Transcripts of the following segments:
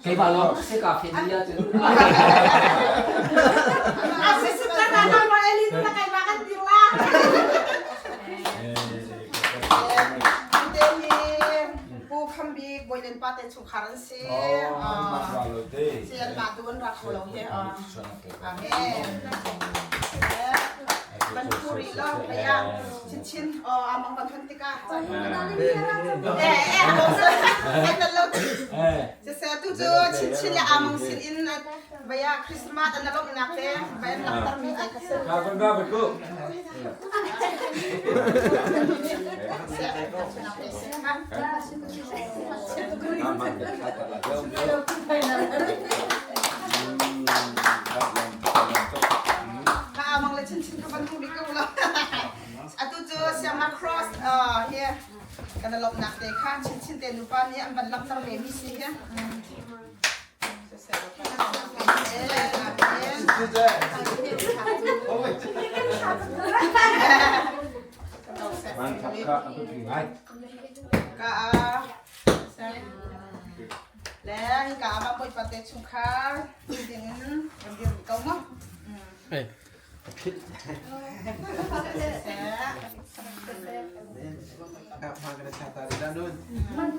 Keimah lawng si ka phen ni ahcun. Pu Kham Bik Bawilen pa te chungkhar an si. Si an mah tu an rak kho lo hi. Amen. Kan puri lo aya chinchin amang kan hon tikah. Eh eh an lo Siseh tu cu chinchin le amang sin in vaya Christmas an lawmhnak te vai an langhter mi te kha si. Ka amang le chinchin kha van hmu bik ko lo. Atu cu siangma cross hi kan lawmhnak te kha chinchin te nupa nih an van langhter ve mi si hi. Le hika ah bawipa te chungkhar ding in kan dir ko mu.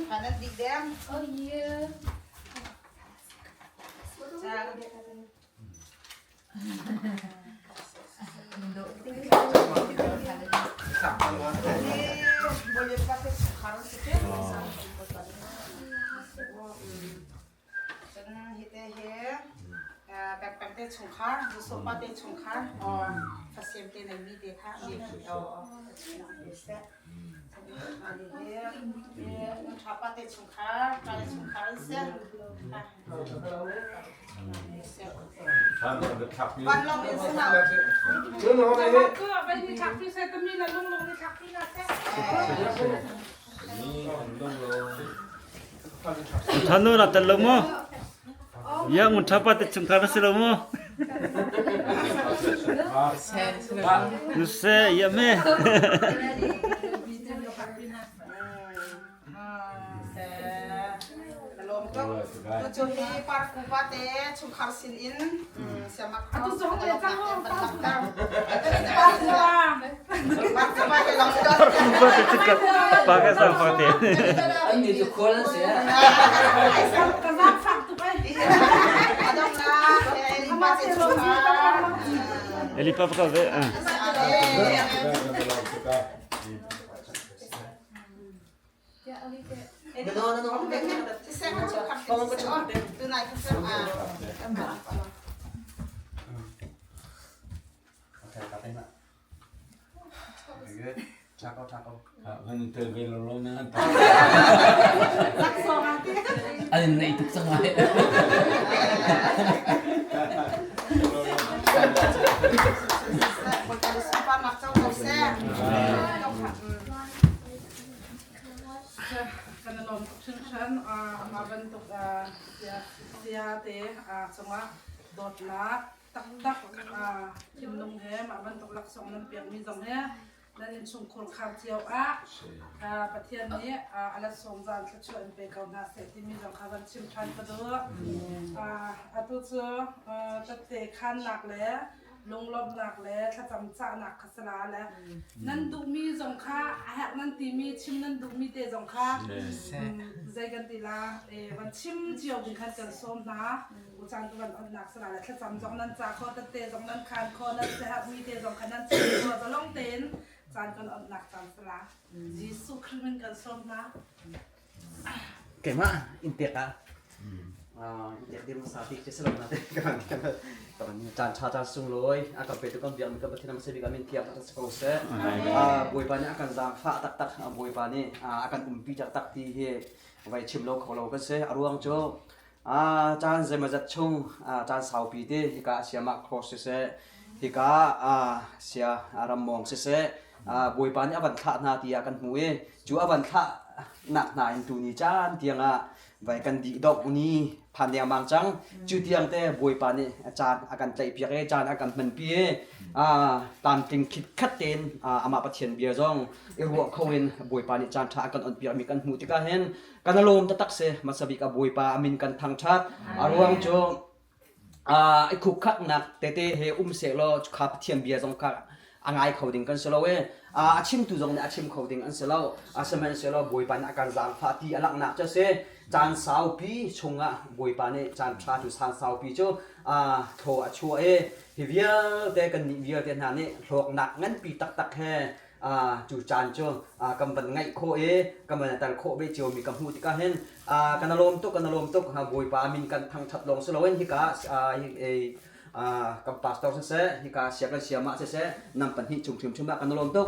Kanan dik deng. Oh yeah. Cun hite hi pekpek te chungkhar, zusopa te chungkhar, or fasem te nei mi te kha Ṭhapa te chungkhar, ṭale chungkhar an si. Vanlawng in si lo. Thanu na tel lo maw? Ya ngun ṭhapa te chungkhar na si lo maw? Nuse ya me. Lawm tuk. Tucu hi parku pa te chungkhar sin in siamak Atu zong le cang ho Parku pa te chungkhar pa ka sang fa te. An ni cu khual an si. Ka zang fak tuk ai. Eli pa pa ve. An in neih tuk cang lai. Kan i lawm tuk hringhran. Amah bantuk saya te cungah dawtnak taktak thinlung he mah bantuk laksawng nan pekmi zong he nan innchungkhur khar cio ah Pathian nih a laksawng zaan thluachuah in pe ko hna seh timi zong kha van chim ṭhan ka duh. Atu cu tette khannak le lunglawmhnak le thlacam cahnak kha sala le nan duhmi zong kha a herh nan timi chim nan duhmi te zong kha zei kan ti la van chim cio ding khan kan sawm hna. Caan ka van onnak sala le thlacam zong nan ca kho tette zong nan khan kho nan siaherhmi te zong kha nan chim kho zalong tein caan kan onnak caan sala Jesuh Khrih min kan sawm hna. Keimah in pek ah in pek dir hmasa ti si lo na te kan kan kan caan tha caan sunglawi a kan petu kan biak mi kan Pathian a bik amin thiang tak si ko seh. Bawipa nih a kan zaangfah taktak Bawipa nih a kan umpi taktak ti hi vai chim lo kho lo kan si. A ruang cu Caan zeimawzat chung caan saupi te hika siamah cross siseh, hika sia rammawng siseh, Bawipa nih a van thlah hna tiah kan hmu i cu a van thlah nak hna in tuni caan tiangah vai kan dih dongh ni phan dengmang cang. Cu tiang te Bawipa nih caan a kan tlaihpiak i caan a kan hmanpi i. Tlamtling khitkhat tein amah Pathian bia zong i ruah kho in Bawipa nih caan ṭha a kan onpiakmi kan hmuh tikah hin kan i lawm taktak si. Hmasa bik ah Bawipa a min kan thangṭhat. A ruang cu i khukkhaknak tete he um sehlaw kha Pathian bia zong kha a ngai kho ding kan si lo i a chimtu zong nih a chim kho ding an si lo. Sihmanhsehlaw Bawipa nih a kan zaangfah ti a langhnak cu a si. Caan saupi chungah Bawipa nih caan ṭha cu caan saupi cu thaw a chuah i hi vialte kannih vialte hna nih hlawknak nganpi taktak he cu caan cu kan van ngaih khawh i kan van tel khawh ve ciomi ka hmuh tikah hin kan i lawm tuk kan i lawm tuk. Bawipa min kan thangṭhat lawng si loin hika kan pastor siseh hika sia kan siamah siseh nan pahnih chung hrimhrim ah kan i lawm tuk.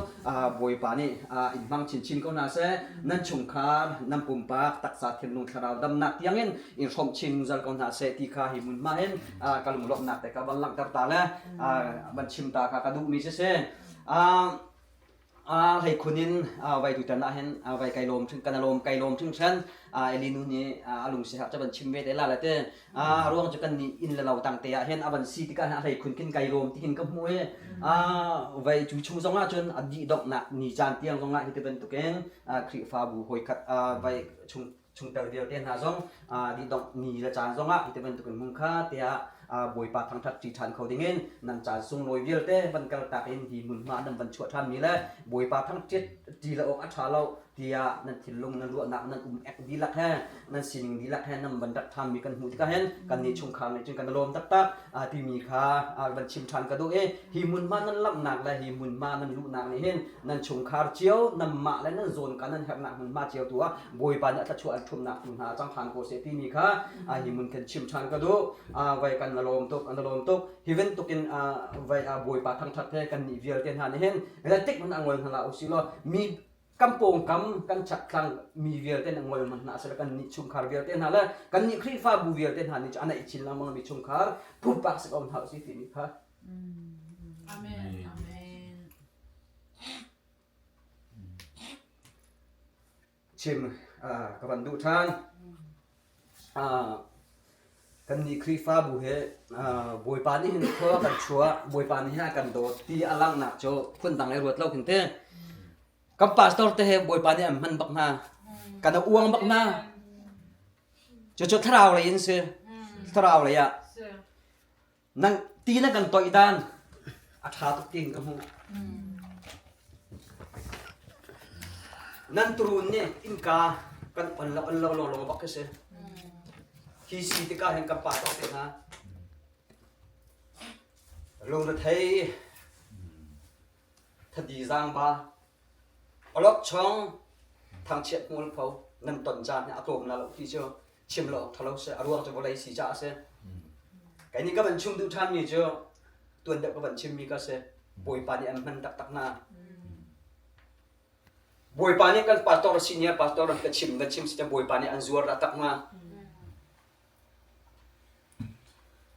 Bawipa nih in hmang chinchin ko hna seh. Nan chungkhar nan pumpak taksa thinlung thlarau damnak tiangin in hrawmh chin zungzal ko hna seh ti kha hi hmunhma hin ka lunglawmhnak te ka van langhter ta le van chim ta kha ka duhmi siseh. Hleikhun in vai tutan ah hin vai kai lawm kan lawm kai lawm hringhran. Elinu nih a lungsi hak cu van chim ve te la le te. A ruang cu kan nih inn le lo tang te ah hin a van si tikah hin a hleikhun khin kai lawm ti hin ka hmu i vai cu chung zong ah cun a dih donghnak ni caan tiang zong ah hi ti bantukin Khrihfabu hawikhat vai chung chungtel vialte hna zong dihdongh ni le caan zongah hi ti bantukin hmun kha tiah Bawipa thangṭhat ṭi ṭhan kho dingin nan caan sunglawi vialte van kaltak in hi hmunhma nan van chuah ṭhanmi le Bawipa thangṭhat ṭi le awk a ṭha lo tiah nan thinlung nan ruahnak nan um ek dihlak he nan sining dihlak he nan van rak ṭhanmi kan hmuh tikah hin kannih chungkhar nih cun kan i lawm taktak timi kha van chim ṭhan ka duh i hi hmunhma nan lamhnak le hi hmunhma nan luhnak nih hin nan chungkhar cio nanmah le nan zawn ka nan herhnak hmunhma cio tu ah Bawipa nih a thluachuah an ṭhumnak tu hna cang ṭhan ko seh timi kha hi mun khan chim ṭhan ka duh. Vai kan na lawm tuk, an lawm tuk. Hi bantukin vai Bawipa thangṭhat he kan nih vialte hna nih hin tik hmanh a ngol hna hlah usih law mi kan pawngkam kan chakthlang mi vialte nih ngol hmanh hna seh kan nih chungkhar vialte hna le kan nih Khrihfabu vialte hna nih cu a naih chin lengmang mi chungkhar pumpak si ko hna usih timi kha. Amen. Amen. Chim ka van duh ṭhan. Kannih Khrihfabu hi Bawipa nih hin khua kan chuah, Bawipa nih hin a kan dawt ti a langhnak cu phundang i ruat lo khin ti. Kan pastor te he Bawipa nih an hman bak hna. Kan a uang bak hna. Cucu thlarau lei in si. Thlarau lei ah. Nang ti na kan toih dan a ṭha tuk tiin ka hmuh. Nan turun nih innka kan on lo on lo lawnglawng bak khi si. Hi si tikah hin kan pa tok te hna. Lungrethei thadi zaangba awlokchong thangchiat hmualpho nan ton caan hi a tlawm na lo ti cu chim lo awk ṭhalo si. A ruang cu vawlei si caah a si. Kei nih ka van chim duh ṭhanmi cu tuan deuh ka van chimmi ka si. Bawipa nih an hman taktak hna. Bawipa nih kan pastor senior pastor ka chim kan chim si Bawipa nih an zuar dah tak hna.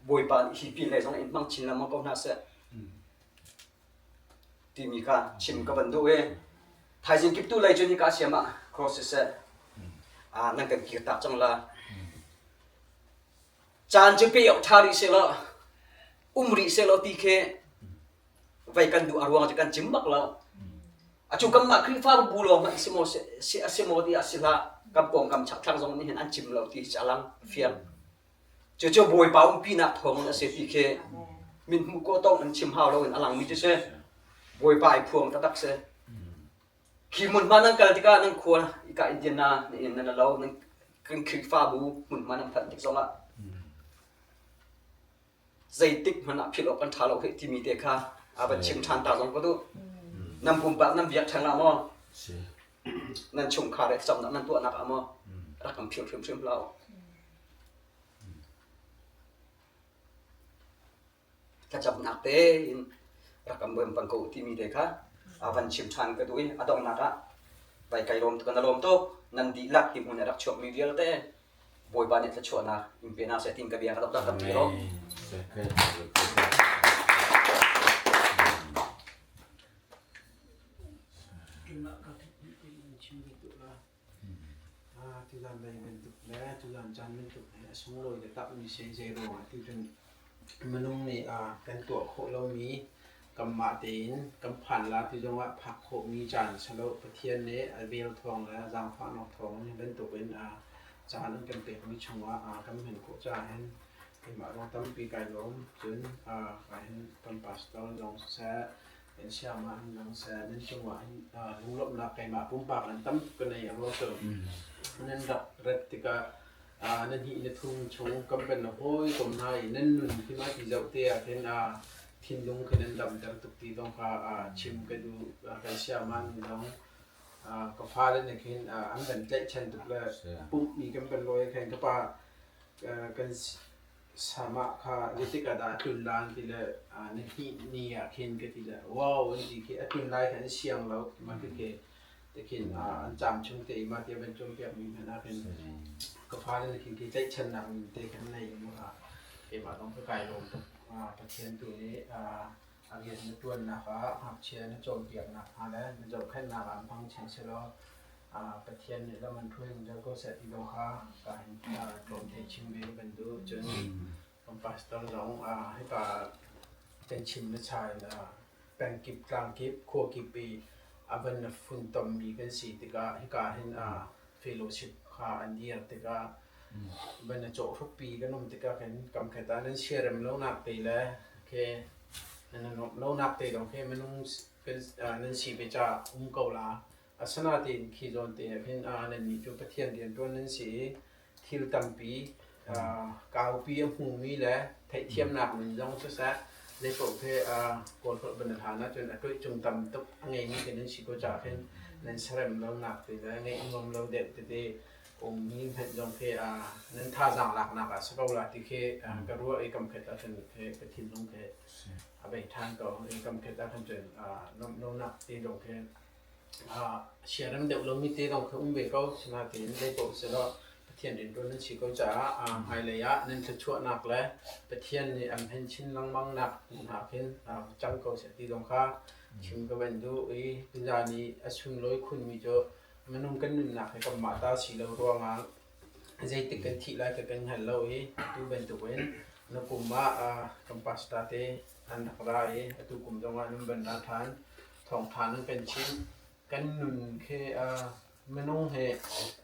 Bawipa nih hi pin lei zong in hmang chin lengmang ko hna seh. Timi kha chim ka van duh i thaizing kiptu lei cun hika siam ah cross siseh nan kan kirtak cang la. Caan cu pe awk ṭha rih sehlaw um rih sehlaw ti khi vei kan duh a ruang cu kan cim bak lo. Acu kanmah Khrihfabu lawng hmanh si maw si a si maw ti ah si hlah kan pawngkam chakthlang zong nih hin an cim lo ti cu a lang fiang. Cucu Bawipa umpinak thawng in a si ti khi min hmuh kawh tong in chim hau loin a langmi cu si. Bawipa i phuang taktak si. Khi hmunhma nan kal tikah nan khua ika Indiana in nan lo nan kan Khrihfabu hmunhma nan phanh tik zongah zeitik hmanh ah philh awk kan ṭha lo hih timi te kha a van chim ṭhan ta zong ka duh. Nan pumpak nan biak ṭheng ah maw nan chungkhar he thlacamnak nan tuahnak ah maw rak kan philh hrimhrim hlah u. Thlacamnak tein rak kan bawm peng ko u timi te kha a van chim ṭhan ka duh i a donghnak ah vai kai lawm tuk na lawm tuk nan dihlak hi hmun i rak chuakmi vialte Bawipa nih thluachuahnak in pe hna seh tiin ka bia ka dok kan ti lo. Tuzan lei bantuk le tuzan caan bantuk he a sunglawi taktakmi si. Zeiruangah ti cun minung nih kan tuah khawh lomi. Kanmah tein kan phan la ti zongah phak khawhmi caan si lo. Pathian nih a vel thawng le a zaangfahnak thawng in hi bantukin caan an kan pekmi chungah kan hman khawh caah hin keimah zong tampi kai lawm. Cun kai hin kan pastor zong siseh, kan siangmah hin zong siseh, nan cungah hin lunglawmhnak keimah pumpak in tamtuk ka nei a ruang cu nan rak rat tikah na hnih na thum chung kan van na hawikom hna i nan nun khi mah ti zoh te ah khin thinlung khi nan damter tuk ti zong kha chim ka duh. Kan siangmah nu zong ka fale nih khin an van tlaihchan tuk le pumhmi kan van lawi khin ka pa kan samah kha zeitik ah dah a tlun la an ti le na hnih ni ah khin ka ti le wow an ti khi a tlun lai kha an siang lo mah khi khi tikhin an caam chung te i mah ti a van cawnpiakmi hmanh ah khin ka fale nih khin khi tlaihchannak nun te khan nei mu ha keimah zong ka kai lawm tuk. Pathian tu nih a rian na ṭuannak ah ngakchia na cawnpiaknak hna le na zohkhenhnak ah hmang chin sehlaw Pathian nih lam an hruai zungzal ko seh ti zong kha ka hin tlawmte chim ve ka van duh. Cun kan pastor zong hika kan chim na cha in pengkip tlangkip khua kip i a van na funtommi kan si tikah hika hin fellowship kha an dir tikah van na cawhhrukpi kan um tikah khin kamkhat ah nan siarem lonak te le khi nan nuamh lonak te lawng khi minung nan si ve caah um ko la. Asinain khi zawn te ah khin nannih cu Pathian rianṭuan nan si i thil tampi kaupi a hmumi le theihthiamnak nun zong siseh zeipaoh khi Kawl holh van hlan ahcun a toih cung tam tuk a ngeimi khi nan si ko caah khin nan serem lonak te le ngeih nuam lo deuh tete ummi hmanh zong khi nan thazaang laknak ah si ko la ti khi ka ruah i kamkhat ahcun ka thinlung khi a bei ṭhan ko. Kamkhat ahkhan cun nuamh lonak te zong khi siarem deuh lomi te zong khi um ve ko. Sinain zeipaoh selaw Pathian rianṭuan nan si ko caah hmailei ah nan thluachuahnak le Pathian nih an hen chin lengmang nak hna khin cang ko seh ti zong kha chim ka van duh i tuzaan i a sunglawi khunmi cu minung kan nunnak hi kanmah ta si lo ruangah zeitik kan thih lai ka kan hngal lo i atu bantukin na kum ah kan pastor te an rak ra i atu kum zongah nan van ra ṭhan. Thawngṭha nan kan chimh. Kan nun khi minung he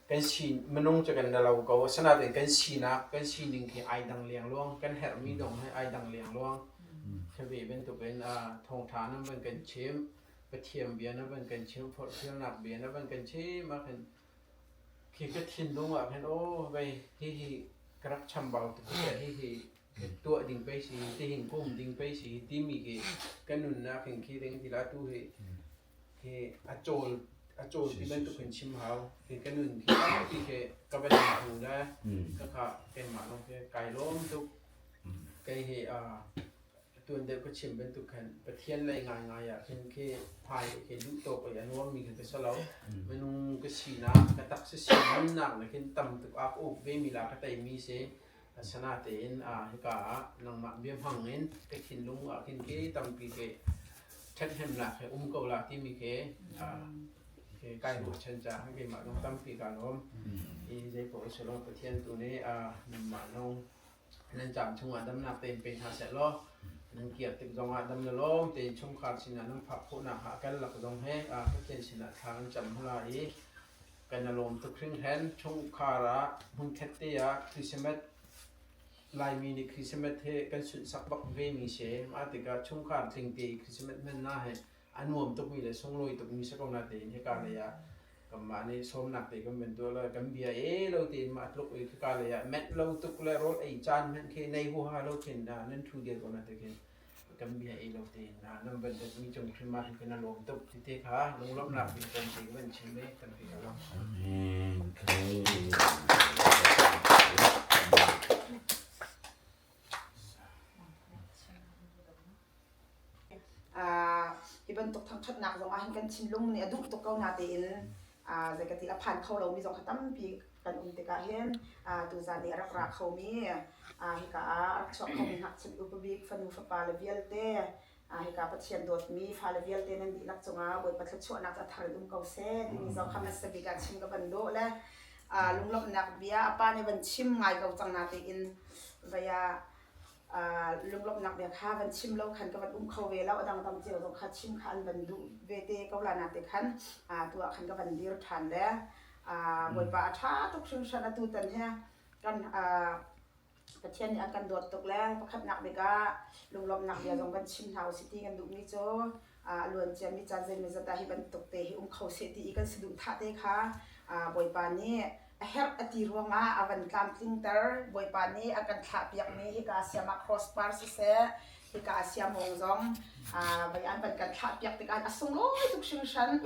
kan si minung cu kan lo ko. Asinain kan sinak kan sining khi ai dang lengluang. Kan herhmi zong hi ai dang lengluang. Khi ve bantukin thawngṭha nan van kan chimh. Pathian bia nan van kan chimh. Forhfialnak bia nan van kan chimh ahkhin khi ka thinlung ah khin aw vei hihi ka rak chambau tuk hihi tuah ding pei si tihin kum ding pei si timi khi kan nunnak hin khi ding ti la tu hi khi a cawl a cawl ti bantuk in chim hau khi ka nun khi tampi khi ka van hmu le ka kha keimah lawng khi kai lawm tuk kei hi tuan deuh ka chim bantuk khan Pathian lei ngaingai ah khin khi phai khi duh tawk i a nuammi khi ka si lo minung ka sinak ka taksa si nunnak na khin tam tuk a ka uk ve mi la ka teimi si Asinain hika ah nangmah bia hmang in ka thinlung ah khin khi tampi khi ṭhathnemnak he um ko la timi khi kai ruahchan caah keimah zong tampi kaa lawm. I zeipaoh a si lo Pathian tu nih nanmah zong nan caan chungah damnak tein pe hna seh law nan kir tik zongah dam le lawm tein chungkhar sinah nan phak khawhnak hnga kan lak zong he Pathian sinah thla kan cam hna i Kan i lawm tuk hringhran. Chungkhar ah hmunkhat te ah Christmas Laimi nih Christmas hi kan sunhsak bak vemi si. Mah tikah chungkhar tling te i Christmas hmannak hi a nuam tukmi le sunglawi tukmi si ko natein hika lei ah kanmah nih sawmnak te kan van tuah le kan bia e lo tein mah tluk i khika lei ah menh lo tuk le rawl ei caan hmanh khi nei huaha lo khin nan ṭhu dir ko na ti khin kan bia ei lo tein nan van mi cung hrim ah hin kan lawm tuk ti te kha lunglawmhnak bia kan ti van chim i kan fi lo. Amen. Hi bantuk thangṭhatnak zong ah hin kan thinlung nih a duh tuk ko natein zei ka ti a phan kho lomi zong kha tampi kan um tikah hin tuzan i a rak ra khomi hika ah a rak chuak khomi ngakchia upa bik fanu fapa le vialte hika Pathian dawtmi fale vialte nan dihlak cungah Bawipa thluachuahnak cu a thar in um ko seh timi zong kha hmasa bik ah chim ka van dawh le lunglawmhnak bia a pa nih van chim ngai ko cang natein vei ah. Lunglawmhnak bia kha van chim lo khan ka van um kho ve lo. A dangdang cio zong kha chim kha an van duh ve te ko la na te khan tu ah khan ka van dir ṭhan le Bawipa a ṭha tuk hringhran. Atu tan he kan Pathian nih a kan dawt tuk le pakhatnak bik ah lunglawmhnak bia zong van chim hna usih ti kan duhmi cu a luan ciami caan zeimawzat ah hi bantuk te hi um kho seh ti i kan saduhthah te kha Bawipa nih a herh a ti ruangah a van tlamtlingter. Bawipa nih a kan thlahpiakmi hika siamah crossbar siseh, hika siamawng zong vai an van kan thlahpiak tikah a sunglawi tuk hringhran.